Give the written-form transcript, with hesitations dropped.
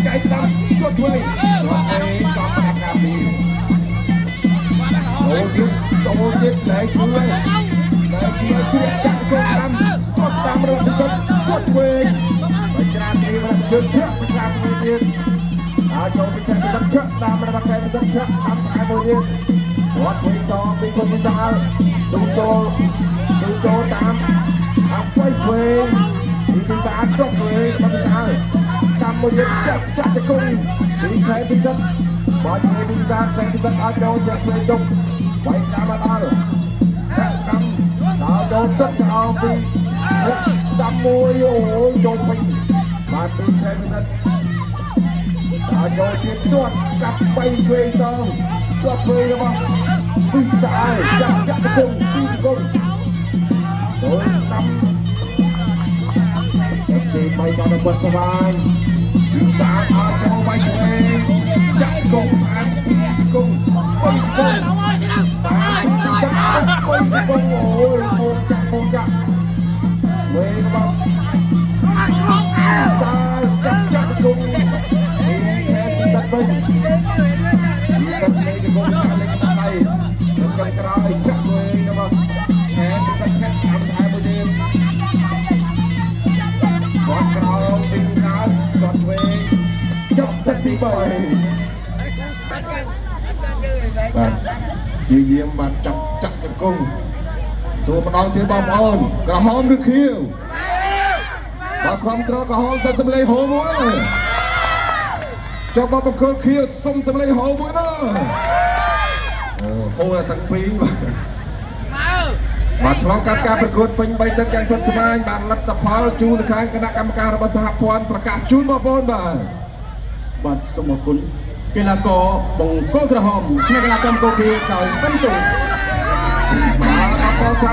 កែស្ដាំទាត់ឆ្វេងទាត់ឆ្វេងសំប្រដាប់ការពីចូលទៀតចូលទៀតលែងជួយលែងជួយជួយចាក់គោស្ដាំទាត់ស្ដាំរបស់ពិសិដ្ឋទាត់ឆ្វេងបច្រាននេះរបស់ជើងធាក់បច្រានមួយទៀតហើយចូលពីខែពិសិដ្ឋធាក់ស្ដាំរបស់ខែពិសិដ្ឋធាក់ស្ដាំថែមួយទៀតទាត់ឆ្វេងតពីគុណវិសាលទូចូលទូចូលតាមអបៃឆ្វេងពីវិសាលទាត់ឆ្វេងរបស់វិសាលតាមមួយទៀតចាក់ចាក់ទៅគុំពីខែពិសិដ្ឋបើឆ្វេងវិសាលខែពិសិដ្ឋឲ្យចូលចាក់ឆ្វេងទុកវាយស្ដាំមកដល់ស្ដាំដល់ចូលទឹកចោលពីស្ដាំមួយអូយចូលពេញបាទពីខែពិសិដ្ឋដល់ចូលទៀតទាត់កាប់បីឆ្វេងសងទាត់ឆ្វេងរបស់វិសាលចាក់ចាក់ទៅគុំពីគុំចូលស្ដាំគេបីដល់គាត់ស្វាយវិសាលអត់ចូលបីឆ្វេងចាក់គុំថែមពីគុំបីគុំតាមចាក់បីគុំអូយពងចាក់ពងចាក់វេរបស់វិសាលចាក់ចាក់គុំនេះខែពិសិដ្ឋវិញពិសិដ្ឋលេខគុំចាក់លេខដៃដល់ក្រោយចាក់វេរបស់ខែពិសិដ្ឋខែតាមថែមួយទៀតគាត់ក្រោមវិញកើតគាត់ឆ្វេងចប់ទឹកទី3បាទជាយាមបាទចាប់ចាក់ជង្គង់សួរម្ដងទៀតបងប្អូនក្រហមឬខៀវបើខំក្រក្រហមសុំសម្លេងហូមួយចុះបើបង្គោលខៀវសុំសម្លេងហូមួយណាអូហូទាំងពីរបាទបាទឆ្លងកាត់ការប្រកួតពេញ3ទឹកយ៉ាងស្វិតស្វាញបាទលទ្ធផលជូនទៅខាងគណៈកម្មការរបស់សហព័ន្ធប្រកាសជូនបងប្អូនបាទ បាទសូមអរគុណកីឡាករបង្គោលក្រហមឈ្នះកីឡាករបង្គោលខៀវដោយពិន្ទុ បាទអបអរសា